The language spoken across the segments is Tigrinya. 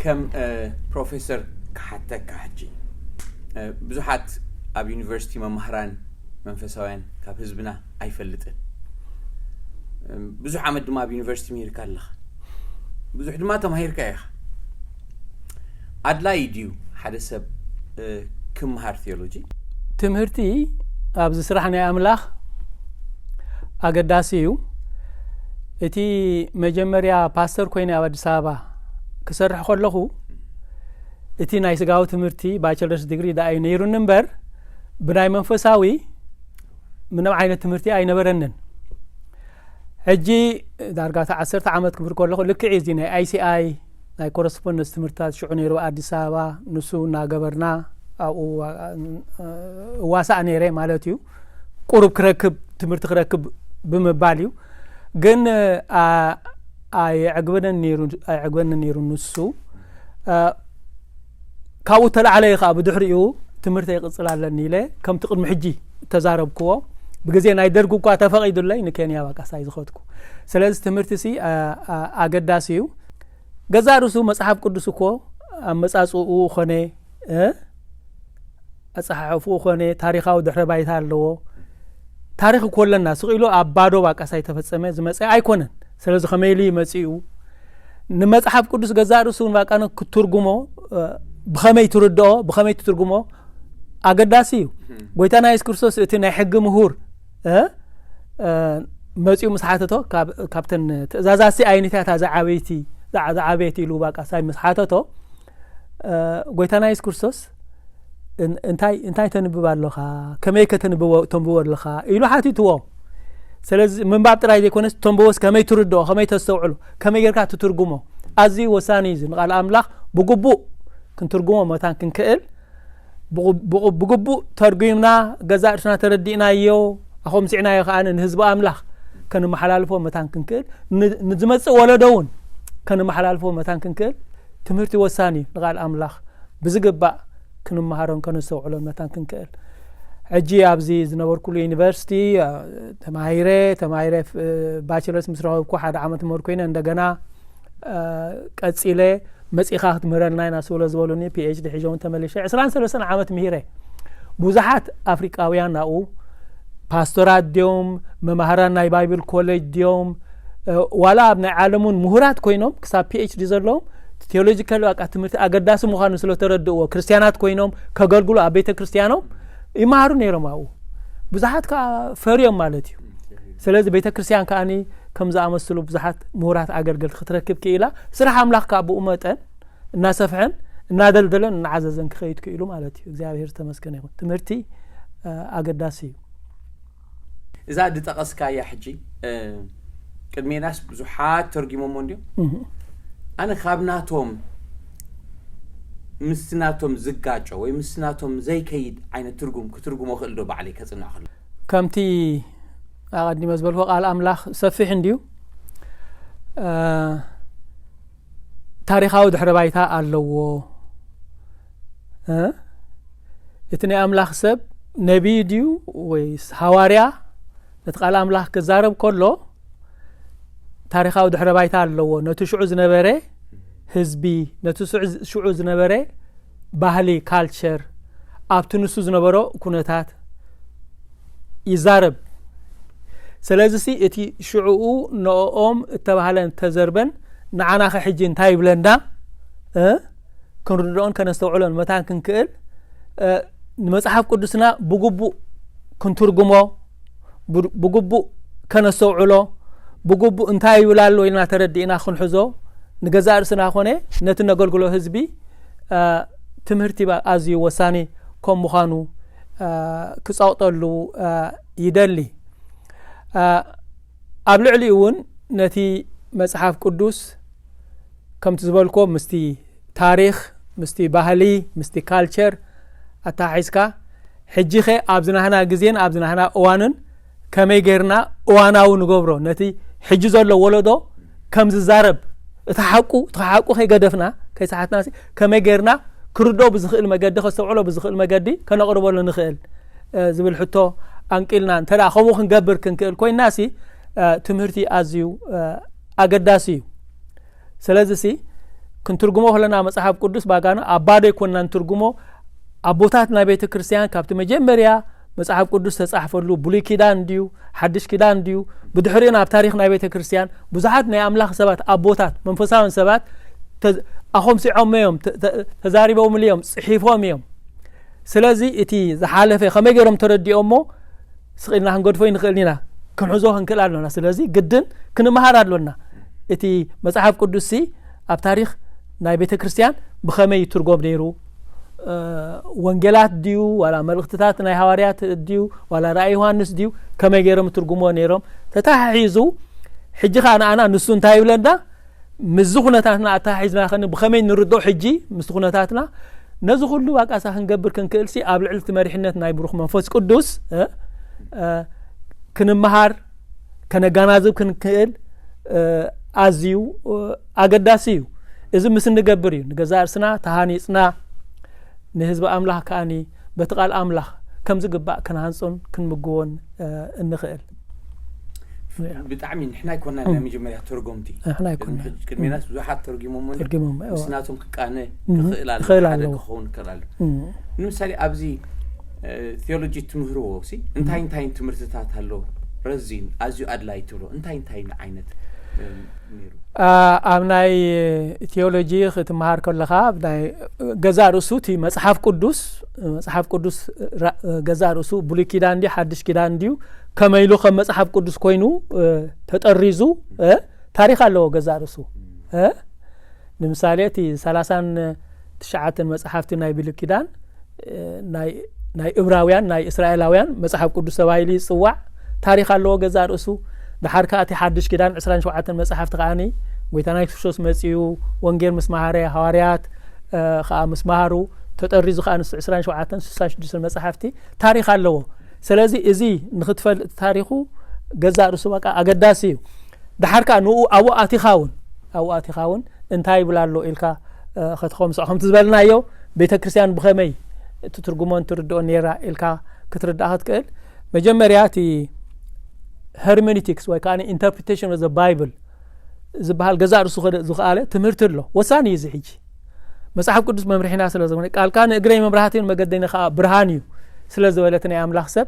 ከም ፕሮፌሰር ክሓተካ ሕጂ፣ ብዙሓት ኣብ ዩኒቨርሲቲ መማህራን መንፈሳውያን ካብ ህዝብና ኣይፈልጥን። ብዙሕ ዓመት ድማ ኣብ ዩኒቨርሲቲ ምሂርካ ኣለኻ፣ ብዙሕ ድማ ተማሂርካ ኢኻ። ኣድላይ ድዩ ሓደ ሰብ ክምሃር ቴዎሎጂ? ትምህርቲ ኣብዚ ስራሕ ናይ ኣምላኽ ኣገዳሲ እዩ። እቲ መጀመርያ ፓስተር ኮይነ ኣብ ኣዲስ ኣበባ ክሰርሕ ከለኹ፣ እቲ ናይ ስጋዊ ትምህርቲ ባቸለርስ ዲግሪ ደኣ እዩ ነይሩኒ እምበር፣ ብናይ መንፈሳዊ ምንም ዓይነት ትምህርቲ ኣይነበረንን። ሕጂ ዳርጋ እቲ ዓሰርተ ዓመት ክብር ከለኹ፣ ልክዕ እዚ ናይ ኣይሲኣይ ናይ ኮረስፖንደንስ ትምህርትታት ሽዑ ነይሩ ኣዲስ ኣበባ፣ ንሱ እናገበርና ኣብኡ እዋሳእ ነይረ ማለት እዩ። ቁሩብ ክረክብ፣ ትምህርቲ ክረክብ ብምባል እዩ። ግን ኣየዕግበንን ነይሩ፣ ኣየዕግበንን ነይሩ ንሱ። ካብኡ ተላዕለ ከዓ ብድሕሪኡ ትምህርቲ ይቕፅል ኣለኒ ኢለ ከምቲ ቅድሚ ሕጂ ተዛረብክዎ። ብግዜ ናይ ደርግ እኳ ተፈቒዱለይ ንኬንያ ባቃሳይ ዝኸድኩ። ስለዚ ትምህርቲ ሲ ኣገዳሲ እዩ። ገዛ ርእሱ መጽሓፍ ቅዱስ እኮ ኣመጻጽኡ ኾነ ኣጸሓሕፍኡ ኾነ ታሪኻዊ ድሕረ ባይታ ኣለዎ። ታሪኽ እኮ ኣለና። ስቕ ኢሉ ኣብ ባዶ ባቃሳይ ተፈጸመ ዝመጸ ኣይኮነን። ስለዚ ከመይ ኢሉ ይመጽኡ? ንመጽሓፍ ቅዱስ ገዛ ርእሱ እውን ባቃ ክትትርጉሞ፣ ብኸመይ ትርድኦ፣ ብኸመይ ትትርጉሞ ኣገዳሲ እዩ። ጎይታና የሱስ ክርስቶስ እቲ ናይ ሕጊ ምሁር መጺኡ ምስ ሓተቶ፣ ካብተን ትእዛዛሲ ኣይነታታ ዝዓበይቲ ዝዓበየት ኢሉ ባቃሳይ ምስ ሓተቶ፣ ጎይታና የሱስ ክርስቶስ እንታይ እንታይ ተንብብ ኣለኻ? ከመይ ከተንብቦ ተንብቦ ኣለኻ ኢሉ ሓቲትዎ። ስለዚ ምንባብ ጥራይ ዘይኮነስ ተንብቦስ ከመይ ትርድኦ፣ ከመይ ተስተውዕሎ፣ ከመይ ጌርካ ትትርጉሞ ኣዝዩ ወሳኒ እዩ። ንቃል ኣምላኽ ብግቡእ ክንትርጉሞ መታን ክንክእል ብግቡእ ተርጉምና ገዛእ ርእስና ተረዲእናዮ ኣኾም ስዕናዮ ከኣ ንህዝቢ ኣምላኽ ከንመሓላልፎ መታን ክንክእል፣ ንዝመጽእ ወለዶ እውን ከንመሓላልፎ መታን ክንክእል ትምህርቲ ወሳኒ እዩ። ንቃል ኣምላኽ ብዝግባእ ክንመሃሮን ከነስተውዕሎን መታን ክንክእል። ሕጂ ኣብዚ ዝነበርኩሉ ዩኒቨርሲቲ ተማሂረ ተማሂረ ባችለርስ ምስ ረኸብኩ ሓደ ዓመት ምህር ኮይነ እንደገና ቀጺለ መጺኻ ክትምህረልና ኢና ስለ ዝበሉኒ ፒኤችዲ ሒዞም ተመሊሸ ዕስራን ሰለስተን ዓመት ምሂረ። ብዙሓት ኣፍሪቃውያን ናብኡ ፓስቶራት ድዮም፣ መማህራን ናይ ባይብል ኮሌጅ ድዮም፣ ዋላ ኣብ ናይ ዓለሙን ምሁራት ኮይኖም ክሳብ ፒኤችዲ ዘለዎም ቴዎሎጂካል በቃ ትምህርቲ ኣገዳሲ ምዃኑ ስለተረድእዎ ክርስቲያናት ኮይኖም ከገልግሉ ኣብ ቤተ ክርስቲያኖም ይመሃሩ ነይሮም ኣብኡ። ብዙሓት ከዓ ፈርዮም ማለት እዩ። ስለዚ ቤተ ክርስቲያን ከዓኒ ከም ዝኣመስሉ ብዙሓት ምሁራት ኣገልገልቲ ክትረክብ ክኢላ። ስራሕ ኣምላኽ ከዓ ብኡ መጠን እናሰፍሐን እናደልደለን እናዓዘዘን ክኸይድ ክኢሉ ማለት እዩ። እግዚኣብሔር ዝተመስገነ ይኹን። ትምህርቲ ኣገዳሲ እዩ። እዛ ዝጠቐስካያ ሕጂ ቅድሜናስ ብዙሓት ተርጊሞሞ እንዲዮም። ኣነ ካብ ናቶም ምስቲ ናቶም ዝጋጮ ወይ ምስቲ ናቶም ዘይከይድ ዓይነት ትርጉም ክትርጉሞ ክእል ዶ ባዕለይ ከጽንዕ ከሎ? ከምቲ ኣቐዲመ ዝበልኩ ቃል ኣምላኽ ሰፊሕ እንድዩ። ታሪኻዊ ድሕረ ባይታ ኣለዎ። እቲ ናይ ኣምላኽ ሰብ ነቢይ ድዩ ወይስ ሃዋርያ ነቲ ቃል ኣምላኽ ክዛረብ ከሎ ታሪኻዊ ድሕረ ባይታ ኣለዎ። ነቲ ሽዑ ዝነበረ ህዝቢ፣ ነቲ ሽዑ ዝነበረ ባህሊ፣ ካልቸር፣ ኣብቲ ንሱ ዝነበሮ ኩነታት ይዛረብ። ስለዚሲ እቲ ሽዕኡ ንኦም እተባህለን እተዘርበን ንዓናኸ ሕጂ እንታይ ይብለና ክንርድኦን ከነስተውዕሎን መታን ክንክእል ንመጽሓፍ ቅዱስና ብግቡእ ክንትርጉሞ ብግቡእ ከነስተውዕሎ ብግቡእ እንታይ ይብል ኣሎ ኢልና ተረዲእና ክንሕዞ ንገዛእ ርእስና ኮነ ነቲ ነገልግሎ ህዝቢ ትምህርቲ ኣዝዩ ወሳኒ ከም ምዃኑ ክጸቕጠሉ ይደሊ። ኣብ ልዕሊኡ እውን ነቲ መጽሓፍ ቅዱስ ከምቲ ዝበልኮ ምስቲ ታሪኽ ምስቲ ባህሊ ምስቲ ካልቸር ኣተሓሒዝካ ሕጂኸ ኣብዚ ናህና ግዜን ኣብዚ ናህና እዋንን ከመይ ጌርና እዋናዊ ንገብሮ ነቲ ሕጂ ዘሎ ወለዶ ከም ዝዛረብ እቲ ሓቁ እቲ ሓቁ ከይገደፍና ከይሰሓትና ከመይ ጌርና ክርዶ ብዝኽእል መገዲ ከስተውዕሎ ብዝኽእል መገዲ ከነቕርበሉ ንኽእል ዝብል ሕቶ ኣንቂልና እንተ ከምኡ ክንገብር ክንክእል ኮይንና ሲ ትምህርቲ ኣዝዩ ኣገዳሲ እዩ። ስለዚ ሲ ክንትርጉሞ ከለና መጽሓፍ ቅዱስ ባጋና ኣብ ባዶ ኣይኮንና ንትርጉሞ። ኣቦታት ናይ ቤተ ክርስቲያን ካብቲ መጀመርያ መጽሓፍ ቅዱስ ተጻሕፈሉ ብሉይ ኪዳን ድዩ ሓድሽ ኪዳን ድዩ ብድሕሪኡ ናብ ታሪኽ ናይ ቤተ ክርስቲያን ብዙሓት ናይ ኣምላኽ ሰባት ኣቦታት መንፈሳውያን ሰባት ኣኾምሲዖም እዮም፣ ተዛሪቦምሉ እዮም፣ ጽሒፎም እዮም። ስለዚ እቲ ዝሓለፈ ከመይ ገይሮም ተረዲኦሞ ስቕ ኢልና ክንገድፎ ይንኽእል ኢና፣ ክንሕዞ ክንክእል ኣሎና። ስለዚ ግድን ክንመሃር ኣሎና። እቲ መጽሓፍ ቅዱስሲ ኣብ ታሪኽ ናይ ቤተ ክርስቲያን ብኸመይ ይትርጎም ነይሩ? ወንጌላት ድዩ ዋላ መልእኽትታት ናይ ሃዋርያት ድዩ ዋላ ራእይ ዮሃንስ ድዩ ከመይ ገይሮም ይትርጉምዎ ነይሮም? ተታሓሒዙ ሕጂ ኸዓ ንኣና ንሱ እንታይ ይብለና? ምስዚ ኩነታትና ኣተሓሒዝና ኸኒ ብኸመይ ንርድኦ ሕጂ ምስቲ ኩነታትና ነዚ ኩሉ ባቃሳ ክንገብር ክንክእልሲ ኣብ ልዕሊ እቲ መሪሕነት ናይ ብሩኽ መንፈስ ቅዱስ ክንመሃር ከነጋናዝብ ክንክእል ኣዝዩ ኣገዳሲ እዩ። እዚ ምስ እንገብር እዩ ንገዛእ ርእስና ተሃኒጽና ንህዝቢ ኣምላኽ ከኣኒ በቲ ቃል ኣምላኽ ከም ዝግባእ ክንሃንጾን ክንምግቦን እንኽእል። ብጣዕሚ ንሕና ኣይኮና ናይ መጀመርያ ተርጎምቲ። ንሕና ኣይኮና። ቅድሜናስ ብዙሓት ተርጊሞሞ። ተርጊሞሞ። ምስናቶም ክቃነ ክኽእል ኣሎ። ክኽእል ሓደ ኣለዎ። ክኸውን ይክእል ኣሎ። ንምሳሌ ኣብዚ ቴዎሎጂ ትምህርዎ ሲ እንታይ እንታይ ትምህርትታት ኣሎ? ረዚን ኣዝዩ ኣድላይ ትብሎ እንታይ እንታይ ዓይነት ነይሩ? ኣብ ናይ ቴዎሎጂ ክትመሃር ከለኻ ናይ ገዛእ ርእሱ እቲ መጽሓፍ ቅዱስ መጽሓፍ ቅዱስ ገዛእ ርእሱ ብሉይ ኪዳን ድዩ ሓድሽ ኪዳን ድዩ ከመይ ኢሉ ከም መጽሓፍ ቅዱስ ኮይኑ ተጠሪዙ ታሪኽ ኣለዎ ገዛእ ርእሱ። ንምሳሌ እቲ ሰላሳን ትሽዓተን መጽሓፍቲ ናይ ብሉይ ኪዳን ናይ እብራውያን ናይ እስራኤላውያን መጽሓፍ ቅዱስ ተባሂሉ ይጽዋዕ። ታሪኽ ኣለዎ ገዛእ ርእሱ። ድሓር ከኣ እቲ ሓድሽ ኪዳን ዕስራን ሸውዓተን መጽሓፍቲ ከኣኒ ጎይታና የሱስ ክርስቶስ መጺኡ ወንጌል ምስ መሃረ ሃዋርያት ከኣ ምስ መሃሩ ተጠሪዙ ከኣ ንሱ ዕስራን ሸውዓተን ስሳ ሽዱሽተን መጽሓፍቲ ታሪኽ ኣለዎ። ስለዚ እዚ ንክትፈልጥ ታሪኹ ገዛእ ርእሱ በቃ ኣገዳሲ እዩ። ድሓር ከኣ ንኡ ኣብኡ ኣቲኻ እውን ኣብኡ ኣቲኻ እውን እንታይ ይብል ኣሎ ኢልካ ከተኸምሶ ከምቲ ዝበልናዮ ቤተ ክርስቲያን ብኸመይ እቲ ትርጉሞን ትርድኦ ነራ ኢልካ ክትርዳእ ክትክእል መጀመርያ እቲ ሄርሜኒቲክስ ወይ ከዓ ኢንተርፕሪቴሽን ዘ ባይብል ዝበሃል ገዛእ ርእሱ ዝኸኣለ ትምህርቲ ኣሎ። ወሳኒ እዩ እዚ ሕጂ መጽሓፍ ቅዱስ መምርሒና ስለ ዝኾነ ቃልካ ንእግረይ መብራህትን መገደይን ከዓ ብርሃን እዩ ስለ ዝበለት ናይ ኣምላኽ ሰብ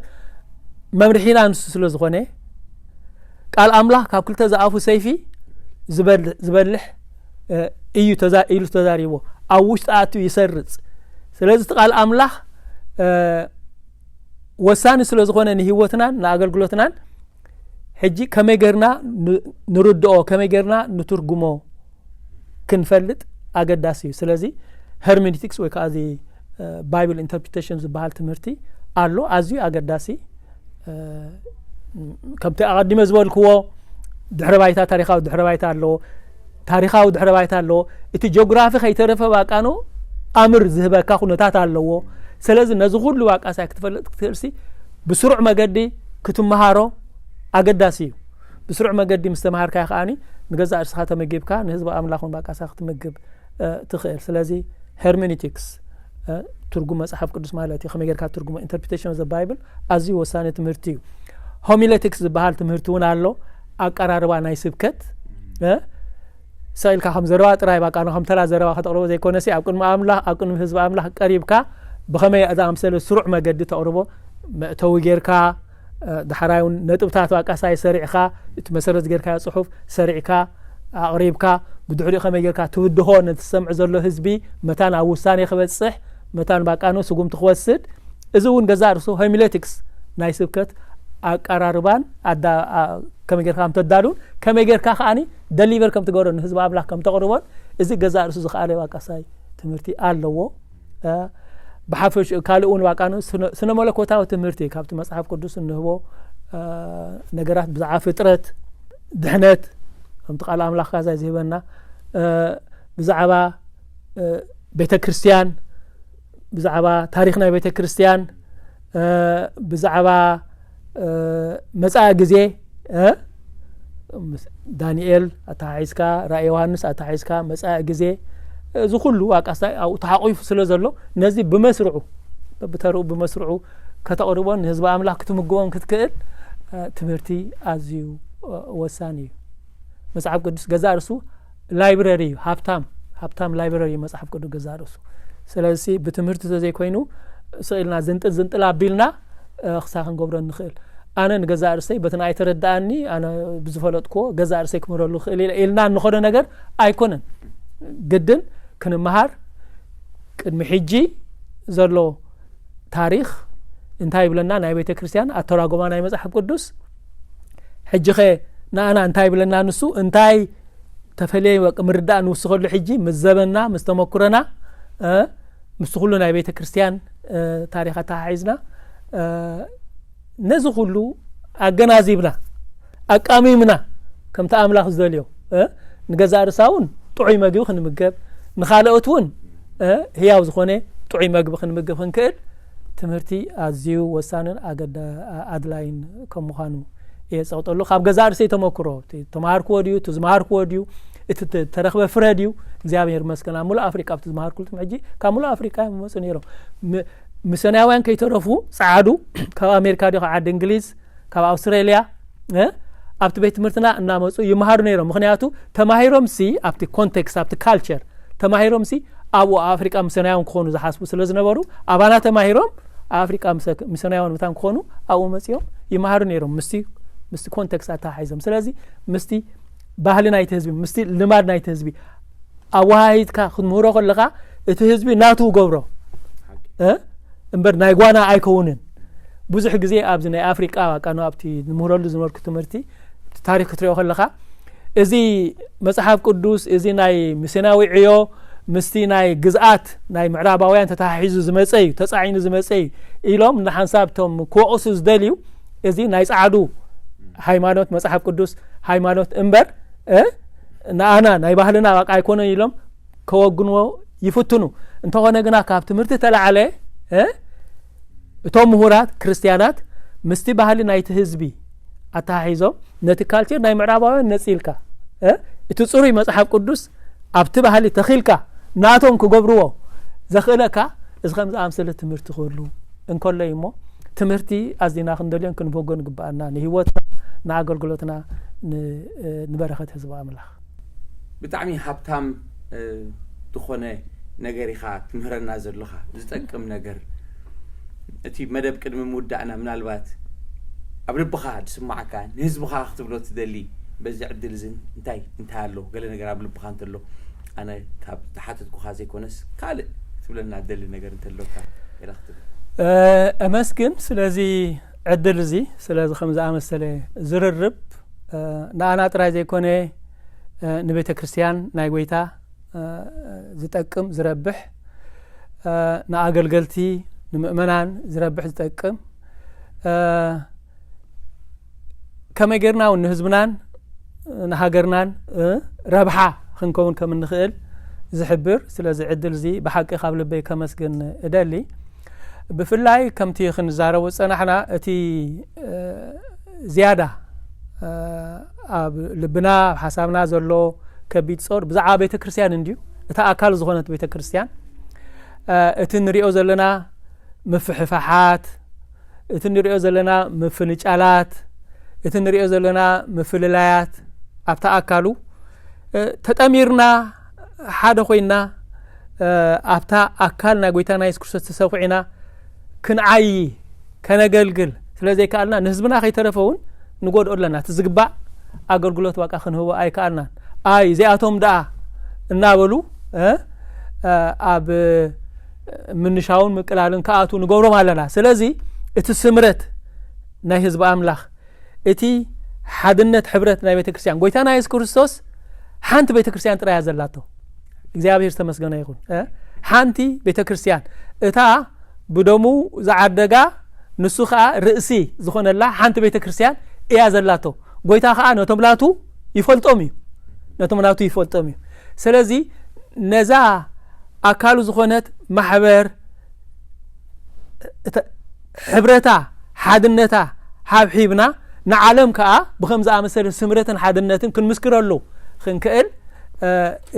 መምርሒና ንሱ ስለ ዝኾነ ቃል ኣምላኽ ካብ ክልተ ዝኣፉ ሰይፊ ዝበልሕ እዩ ኢሉ ተዛሪቦ። ኣብ ውሽጢ ኣትዩ ይሰርጽ። ስለዚ እቲ ቃል ኣምላኽ ወሳኒ ስለ ዝኾነ ንህይወትናን ንኣገልግሎትናን ሕጂ ከመይ ገርና ንርድኦ ከመይ ገርና ንትርጉሞ ክንፈልጥ ኣገዳሲ እዩ። ስለዚ ሄርሜኒቲክስ ወይ ከዓ እዚ ባይብል ኢንተርፕሪቴሽን ዝበሃል ትምህርቲ ኣሎ። ኣዝዩ ኣገዳሲ ከምቲ ኣቐዲመ ዝበልክዎ ድሕረ ባይታ ታሪኻዊ ድሕረ ባይታ ኣለዎ። ታሪኻዊ ድሕረ ባይታ ኣለዎ። እቲ ጂኦግራፊ ከይተረፈ ባቃኖ ኣምር ዝህበካ ኩነታት ኣለዎ። ስለዚ ነዚ ኩሉ ባቃሳይ ክትፈልጥ ክትክእልሲ ብስሩዕ መገዲ ክትመሃሮ ኣገዳሲ እዩ። ብስሩዕ መገዲ ምስ ተምሃርካዮ ከኣኒ ንገዛእ ርእስኻ ተመጊብካ ንህዝቢ ኣምላኽ እውን ባቃሳ ክትምግብ ትኽእል። ስለዚ ሄርሜኒቲክስ ትርጉም መጽሓፍ ቅዱስ ማለት እዩ። ከመይ ጌርካ ትርጉሞ ኢንተርፕሪቴሽን ኦፍ ዘ ባይብል ኣዝዩ ወሳኒ ትምህርቲ እዩ። ሆሚሌቲክስ ዝበሃል ትምህርቲ እውን ኣሎ። ኣቀራርባ ናይ ስብከት ሰኢልካ ከም ዘረባ ጥራይ ባቃ ከም ተራ ዘረባ ከተቕርቦ ዘይኮነሲ ኣብ ቅድሚ ኣምላኽ ኣብ ቅድሚ ህዝቢ ኣምላኽ ቀሪብካ ብኸመይ ዝኣምሰለ ስሩዕ መገዲ ተቕርቦ መእተዊ ጌርካ ዳሕራይ እውን ነጥብታት ባቃሳይ ሰሪዕካ እቲ መሰረት ጌርካዮ ጽሑፍ ሰሪዕካ ኣቕሪብካ ብድሕሪኡ ከመይ ጌርካ ትብድሆ ነቲ ዝሰምዕ ዘሎ ህዝቢ መታን ኣብ ውሳኔ ክበጽሕ መታን ባቃኖ ስጉምቲ ክወስድ እዚ እውን ገዛእ ርእሱ ሆሚሌቲክስ ናይ ስብከት ኣቀራርባን ከመይ ጌርካ ከም ተዳሉን ከመይ ጌርካ ከዓኒ ደሊቨር ከም ትገብሮ ንህዝቢ ኣምላኽ ከም ተቕርቦን እዚ ገዛእ ርእሱ ዝኸኣለ ባቃሳይ ትምህርቲ ኣለዎ። ብሓፈሽኡ ካልእ እውን ባቃኑ ስነ መለኮታዊ ትምህርቲ ካብቲ መጽሓፍ ቅዱስ እንህቦ ነገራት ብዛዕባ ፍጥረት ድሕነት ከምቲ ቃል ኣምላኽ ካዛ ዝህበና ብዛዕባ ቤተ ክርስቲያን ብዛዕባ ታሪኽ ናይ ቤተ ክርስቲያን ብዛዕባ መጻኢ ግዜ ዳንኤል ኣተሓሒዝካ ራእይ ዮሃንስ ኣተሓሒዝካ መጻኢ ግዜ እዚ ኩሉ ኣቃስታይ ኣብኡ ተሓቂፉ ስለ ዘሎ ነዚ ብመስርዑ ብተርኡ ብመስርዑ ከተቕርቦን ንህዝቢ ኣምላኽ ክትምግቦን ክትክእል ትምህርቲ ኣዝዩ ወሳኒ እዩ። መጽሓፍ ቅዱስ ገዛእ ርእሱ ላይብረሪ እዩ፣ ሃብታም ሃብታም ላይብረሪ መጽሓፍ ቅዱስ ገዛ ርእሱ። ስለዚ ብትምህርቲ ተዘይኮይኑ ስቕ ኢልና ዝንጥል ዝንጥል ኣቢልና ክሳ ክንገብሮ ንኽእል። ኣነ ንገዛእ ርእሰይ በቲ ንኣይ ተረድኣኒ ኣነ ብዝፈለጥክዎ ገዛእ ርእሰይ ክምህረሉ ክእል ኢለ ኢልና እንኾነ ነገር ኣይኮነን። ግድን ክንመሃር ቅድሚ ሕጂ ዘሎ ታሪኽ እንታይ ይብለና ናይ ቤተ ክርስቲያን ኣተራጎማ ናይ መጽሓፍ ቅዱስ ሕጂ ኸ ንኣና እንታይ ይብለና ንሱ እንታይ ተፈለየ ምርዳእ ንውስኸሉ ሕጂ ምስ ዘበንና ምስ ተመኩረና ምስ ኩሉ ናይ ቤተ ክርስቲያን ታሪኽ ኣተሓሒዝና ነዚ ኩሉ ኣገናዚብና ኣቃሚምና ከምቲ ኣምላኽ ዝደልዮ ንገዛእ ርሳ እውን ጥዑይ መግቢ ክንምገብ ንኻልኦት እውን ህያው ዝኾነ ጥዑይ መግቢ ክንምገብ ክንክእል ትምህርቲ ኣዝዩ ወሳንን ኣገዳ ኣድላይን ከም ምዃኑ እየ ጸቕጠሉ ካብ ገዛእ ርእሰይ ተመክሮ ተማሃርክዎ ድዩ እቲ ዝመሃርክዎ ድዩ እቲ ተረኽበ ፍረ ድዩ እግዚኣብሔር መስገን ኣብ ሙሉእ ኣፍሪቃ ኣብቲ ዝመሃርኩሉ ትም ሕጂ ካብ ሙሉእ ኣፍሪቃ እዮም መፁ ነይሮም ሚስዮናውያን ከይተረፉ ጸዓዱ ካብ ኣሜሪካ ድዩ ካብ ዓዲ እንግሊዝ ካብ ኣውስትራሊያ ኣብቲ ቤት ትምህርትና እናመፁ ይመሃሩ ነይሮም ምክንያቱ ተማሂሮም ሲ ኣብቲ ኮንቴክስት ኣብቲ ካልቸር ተማሂሮም ሲ ኣብኡ ኣፍሪቃ ሚስዮናውያን ክኾኑ ዝሓስቡ ስለ ዝነበሩ ኣባና ተማሂሮም ኣፍሪቃ ሚስዮናውያን ምታን ክኾኑ ኣብኡ መፂኦም ይመሃሩ ነይሮም ምስቲ ምስቲ ኮንቴክስት ኣተሓሒዞም ስለዚ ምስቲ ባህሊ ናይቲ ህዝቢ ምስቲ ልማድ ናይቲ ህዝቢ ኣወሃሂድካ ክትምህሮ ከለኻ እቲ ህዝቢ ናቱ ገብሮ እምበር ናይ ጓና ኣይከውንን ብዙሕ ግዜ ኣብዚ ናይ ኣፍሪቃ ቃኑ ኣብቲ ንምህረሉ ዝነበርኩ ትምህርቲ ታሪክ ክትሪኦ ከለኻ እዚ መጽሓፍ ቅዱስ እዚ ናይ ምስናዊ ዕዮ ምስቲ ናይ ግዝኣት ናይ ምዕራባውያን ተታሒዙ ዝመጸ እዩ ተጻዒኑ ዝመጸ እዩ ኢሎም ንሓንሳብ ቶም ክወቕሱ ዝደልዩ እዚ ናይ ጻዕዱ ሃይማኖት መጽሓፍ ቅዱስ ሃይማኖት እምበር ንኣና ናይ ባህልና ባቃ ኣይኮነን ኢሎም ከወግንዎ ይፍትኑ እንተኾነ ግና ካብ ትምህርቲ ተላዓለ እቶም ምሁራት ክርስትያናት ምስቲ ባህሊ ናይቲ ህዝቢ ኣተሓሒዞም ነቲ ካልቸር ናይ ምዕራባውያን ነፂልካ እቲ ፅሩይ መፅሓፍ ቅዱስ ኣብቲ ባህሊ ተኺልካ ናቶም ክገብርዎ ዘኽእለካ እዚ ከም ዝኣምሰለ ትምህርቲ ክህሉ እንከሎ እዩ እሞ ትምህርቲ ኣዚና ክንደልዮን ክንበጎን ግበኣና ንህይወትና ንኣገልግሎትና ንበረኸት ህዝቢ ኣምላኽ ብጣዕሚ ሃብታም ዝኾነ ነገር ኢኻ ትምህረና ዘለኻ ዝጠቅም ነገር እቲ መደብ ቅድሚ ምውዳእና ምናልባት ኣብ ልብኻ ዝስማዓካ ንህዝብኻ ክትብሎ ትደሊ በዚ ዕድል እዚ እንታይ እንታይ ኣሎ ገለ ነገር ኣብ ልብኻ እንተሎ ኣነ ካብ ዝሓተትኩኻ ዘይኮነስ ካልእ ክትብለና ትደሊ ነገር እንተሎካ ገለ ክትብል እመስግን ስለዚ ዕድል እዚ ስለዚ ከም ዝኣመሰለ ዝርርብ ንኣና ጥራይ ዘይኮነ ንቤተ ክርስቲያን ናይ ጎይታ ዝጠቅም ዝረብሕ ንኣገልገልቲ ንምእመናን ዝረብሕ ዝጠቅም ከመይ ጌርና እውን ንህዝብናን ንሃገርናን ረብሓ ክንከውን ከም እንኽእል ዝሕብር ስለዚ ዕድል እዚ ብሓቂ ካብ ልበይ ከመስግን እደሊ ብፍላይ ከምቲ ክንዛረቡ ዝጸናሕና እቲ ዝያዳ ኣብ ልብና ኣብ ሓሳብና ዘሎ ከቢድ ጾር ብዛዕባ ቤተ ክርስቲያን እንድዩ እታ ኣካል ዝኾነት ቤተ ክርስቲያን እቲ ንሪኦ ዘለና ምፍሕፋሓት እቲ ንሪኦ ዘለና ምፍንጫላት እቲ ንሪኦ ዘለና ምፍልላያት ኣብታ ኣካሉ ተጠሚርና ሓደ ኮይና ኣብታ ኣካል ናይ ጎይታና የሱስ ክርስቶስ ተሰኩዕና ክንዓዪ ከነገልግል ስለ ዘይከኣልና ንህዝብና ከይተረፈ እውን ንጎድኦ ኣለና እቲ ዝግባእ ኣገልግሎት ባቃ ክንህቦ ኣይከኣልናን ኣይ እዚኣቶም ደኣ እናበሉ ኣብ ምንሻውን ምቅላልን ክኣትዉ ንገብሮም ኣለና ስለዚ እቲ ስምረት ናይ ህዝቢ ኣምላኽ እቲ ሓድነት ሕብረት ናይ ቤተ ክርስቲያን ጎይታና የሱስ ክርስቶስ ሓንቲ ቤተ ክርስቲያን ጥራያ ዘላቶ እግዚኣብሔር ዝተመስገነ ይኹን ሓንቲ ቤተ ክርስቲያን እታ ብደሙ ዝዓደጋ ንሱ ከዓ ርእሲ ዝኾነላ ሓንቲ ቤተ ክርስቲያን እያ ዘላቶ ጎይታ ከዓ ነቶም ናቱ ይፈልጦም እዩ ነቶም ናቱ ይፈልጦም እዩ ስለዚ ነዛ ኣካሉ ዝኾነት ማሕበር ሕብረታ ሓድነታ ሓብሒብና ንዓለም ከዓ ብከም ዝኣመሰለ ስምረትን ሓድነትን ክንምስክረሉ ክንክእል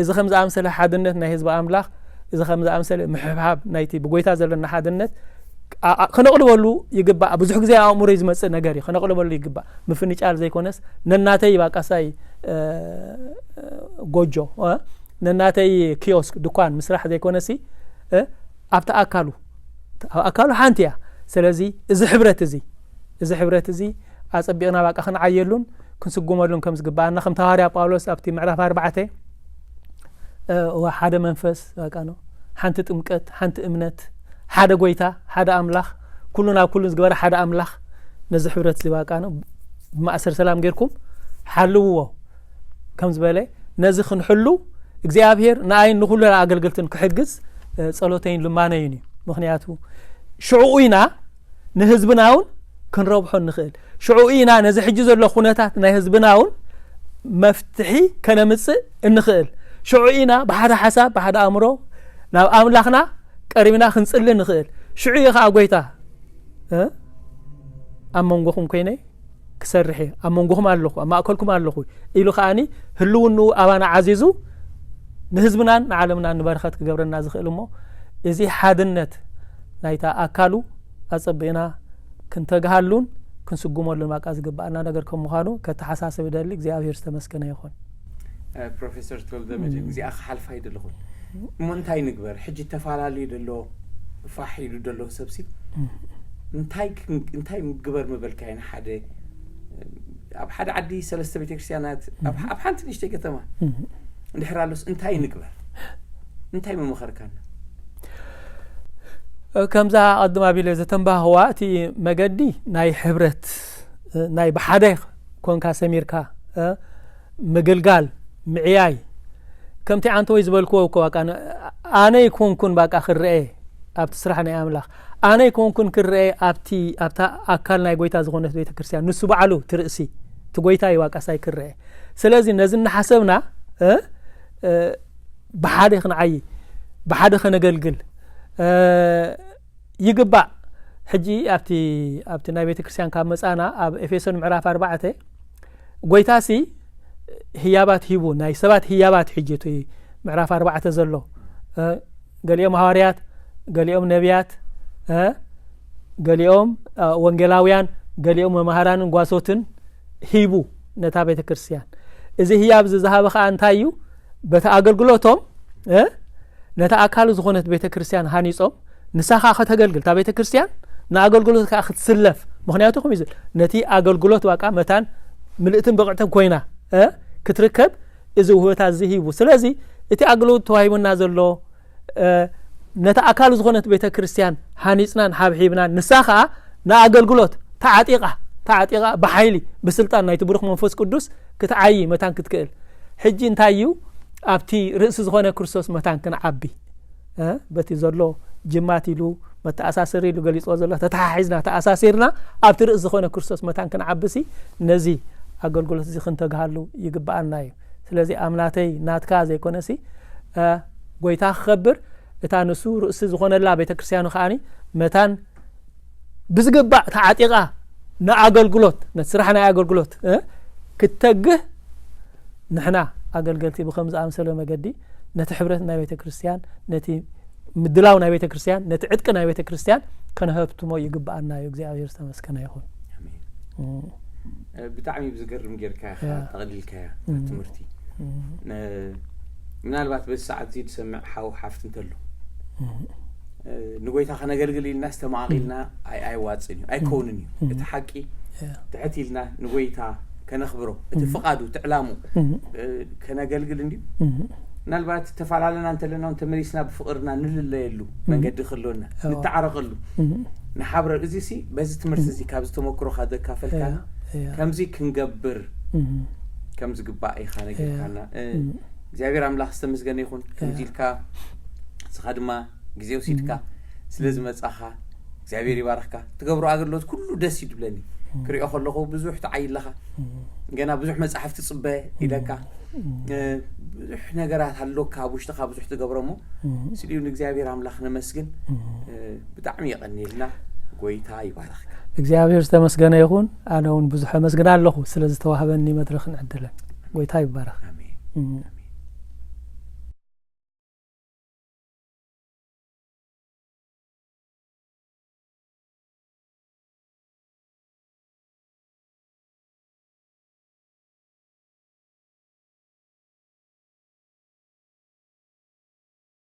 እዚ ከም ዝኣመሰለ ሓድነት ናይ ህዝቢ ኣምላኽ እዚ ከም ዝኣመሰለ ምሕብሓብ ናይቲ ብጎይታ ዘለና ሓድነት ከነቕልበሉ ይግባእ ብዙሕ ግዜ ኣእምሮ ዝመፅእ ነገር እዩ ከነቕልበሉ ይግባእ ምፍንጫል ዘይኮነስ ነናተይ ባቃሳይ ጎጆ ነናተይ ኪዮስክ ድኳን ምስራሕ ዘይኮነሲ ኣብቲ ኣካሉ ኣካሉ ሓንቲ እያ። ስለዚ እዚ ሕብረት እዚ እዚ ሕብረት እዚ ኣጸቢቕና ባቃ ክንዓየሉን ክንስጉመሉን ከም ዝግባኣና ከም ተዋርያ ጳውሎስ ኣብቲ ምዕራፍ ኣርባዕተ ሓደ መንፈስ ባቃ ነው፣ ሓንቲ ጥምቀት፣ ሓንቲ እምነት፣ ሓደ ጎይታ፣ ሓደ ኣምላኽ፣ ኩሉ ናብ ኩሉ ዝግበረ ሓደ ኣምላኽ። ነዚ ሕብረት እዚ ባቃ ነው ብማእሰር ሰላም ጌርኩም ሓልውዎ ከም ዝበለ፣ ነዚ ክንሕሉ እግዚኣብሔር ንኣይን ንኹሉ ኣገልግልትን ክሕግዝ ጸሎተይን ልማነይን እዩ። ምኽንያቱ ሽዑ ኢና ንህዝብና እውን ክንረብሖ ንኽእል። ሽዑ ኢና ነዚ ሕጂ ዘሎ ኩነታት ናይ ህዝብና እውን መፍትሒ ከነምጽእ እንኽእል። ሽዑ ኢና ብሓደ ሓሳብ ብሓደ ኣእምሮ ናብ ኣምላኽና ቀሪብና ክንጽሊ ንኽእል። ሽዑ እዩ ከዓ ጎይታ ኣብ መንጎኹም ኮይነ ክሰርሕ እየ፣ ኣብ መንጎኹም ኣለኹ፣ ኣብ ማእከልኩም ኣለኹ ኢሉ ከዓኒ ህልውንኡ ኣባና ዓዚዙ ንህዝብናን ንዓለምናን ንበረኸት ክገብረና ዝኽእል እሞ እዚ ሓድነት ናይታ ኣካሉ ኣጸቢቕና ክንተግሃሉን ክንስጉመሉን ባቃ ዝግባኣና ነገር ከም ምዃኑ ከተሓሳስብ እደሊ። እግዚኣብሔር ዝተመስገነ ይኹን። ፕሮፌሰር ተወልደ መድህን እዚኣ ክሓልፋ ይደለኹን እሞ እንታይ ንግበር? ሕጂ ተፈላለዩ ደሎ ፋሕ ኢሉ ደሎ ሰብሲ እንታይ እንታይ ግበር ምበልካዮ? ንሓደ ኣብ ሓደ ዓዲ ሰለስተ ቤተክርስትያናት ኣብ ሓንቲ ንእሽተይ ከተማ እንድሕር ኣሎስ እንታይ ንግበር? እንታይ ምመኸርካና? ከምዛ ቀድም ኣቢለ ዘተንባህዋ እቲ መገዲ ናይ ሕብረት ናይ ብሓደ ኮንካ ሰሚርካ ምግልጋል ምዕያይ ከምቲ ዓንተወይ ዝበልክዎ እኮ ባቃ ኣነ ይኮንኩን ባቃ ክረኤ ኣብቲ ስራሕ ናይ ኣምላኽ ኣነ ይኮንኩን ክረኤ ኣብቲ ኣብታ ኣካል ናይ ጎይታ ዝኾነት ቤተ ክርስቲያን ንሱ በዓሉ ትርእሲ እቲ ጎይታ እዩ ባቃ ሳይ ክረኤ። ስለዚ ነዚ እናሓሰብና ብሓደ ክንዓይ ብሓደ ከነገልግል ይግባእ። ሕጂ ኣብቲ ኣብቲ ናይ ቤተ ክርስቲያን ካብ መጻና ኣብ ኤፌሶን ምዕራፍ ኣርባዕተ ጎይታሲ ህያባት ሂቡ ናይ ሰባት ህያባት ሕጂ እቲ ምዕራፍ ኣርባዕተ ዘሎ ገሊኦም ሃዋርያት፣ ገሊኦም ነቢያት፣ ገሊኦም ወንጌላውያን፣ ገሊኦም መማህራንን ጓሶትን ሂቡ ነታ ቤተ ክርስቲያን። እዚ ህያብ እዚ ዝሃበ ከዓ እንታይ እዩ? በቲ ኣገልግሎቶም ነታ ኣካሉ ዝኾነት ቤተ ክርስቲያን ሃኒጾም ንሳ ከዓ ከተገልግል እታ ቤተ ክርስቲያን ንኣገልግሎት ከዓ ክትስለፍ ምክንያቱ ከም ይዝል ነቲ ኣገልግሎት ዋቃ መታን ምልእትን ብቕዕትን ኮይና ክትርከብ እዚ ውህበታት እዚ ሂቡ። ስለዚ እቲ ኣገልግሎት ተዋሂቡና ዘሎ ነታ ኣካሉ ዝኾነት ቤተ ክርስቲያን ሃኒጽናን ሓብሒብናን ንሳ ከዓ ንኣገልግሎት ተዓጢቓ ተዓጢቓ ብሓይሊ ብስልጣን ናይቲ ብሩኽ መንፈስ ቅዱስ ክትዓዪ መታን ክትክእል። ሕጂ እንታይ እዩ ኣብቲ ርእሲ ዝኾነ ክርስቶስ መታን ክንዓቢ በቲ ዘሎ ጅማት ኢሉ መተኣሳሰሪ ኢሉ ገሊፅዎ ዘሎ ተተሓሒዝና ተኣሳሲርና ኣብቲ ርእሲ ዝኾነ ክርስቶስ መታን ክንዓብሲ ነዚ ኣገልግሎት እዚ ክንተግሃሉ ይግብኣና እዩ። ስለዚ ኣምናተይ ናትካ ዘይኮነሲ ጎይታ ክኸብር እታ ንሱ ርእሲ ዝኾነላ ቤተ ክርስቲያኑ ከዓኒ መታን ብዝግባእ ተዓጢቓ ንኣገልግሎት ነቲ ስራሕ ናይ ኣገልግሎት ክትተግህ ንሕና ኣገልገልቲ ብከም ዝኣምሰለ መገዲ ነቲ ሕብረት ናይ ቤተ ክርስቲያን ነቲ ምድላው ናይ ቤተ ክርስቲያን ነቲ ዕጥቂ ናይ ቤተ ክርስቲያን ከነሀብትሞ ይግብኣና እዩ። እግዚኣብሔር ዝተመስገነ ይኹን። ብጣዕሚ ብዝገርም ጌርካ ተቐሊልካያ ትምህርቲ ምናልባት በዚ ሰዓት እዚ ዝሰምዕ ሓው ሓፍቲ እንተሎ ንጎይታ ከነገልግል ኢልና ዝተማቓቒልና ኣይዋፅን እዩ ኣይከውንን እዩ። እቲ ሓቂ ትሕት ኢልና ንጎይታ ከነኽብሮ እቲ ፍቓዱ እቲ ዕላሙ ከነገልግል እንድዩ። ምናልባት ተፈላለና እንተለና እውን ተመሊስና ብፍቕርና ንልለየሉ መንገዲ ክህልወና ንተዓረቐሉ ንሓብረ እዚ ሲ በዚ ትምህርቲ እዚ ካብዚ ተመክሮካ ዘካፈልካና ከምዚ ክንገብር ከም ዝግባእ ኢኻ ነጊርካና። እግዚኣብሔር ኣምላኽ ዝተመስገነ ይኹን። ከምዚ ኢልካ ንስኻ ድማ ግዜ ወሲድካ ስለ ዝመጻኻ እግዚኣብሔር ይባርኽካ። ትገብሮ ኣገልግሎት ኩሉ ደስ እዩ ዝብለኒ። ክሪኦ ከለኹ ብዙሕ ትዓይ ኣለኻ። ገና ብዙሕ መጽሓፍ ትጽበ ኢለካ ብዙሕ ነገራት ኣለካ ኣብ ውሽጥኻ ብዙሕ ትገብሮ እሞ ስሊኡ ንእግዚኣብሔር ኣምላኽ ነመስግን። ብጣዕሚ የቐንየልና። ጎይታ ይባርኽካ። እግዚኣብሔር ዝተመስገነ ይኹን። ኣነ እውን ብዙሕ ኣመስግን ኣለኹ ስለ ዝተዋህበኒ መድረኽን ዕድልን። ጎይታ ይባረኽ። ኣሜን።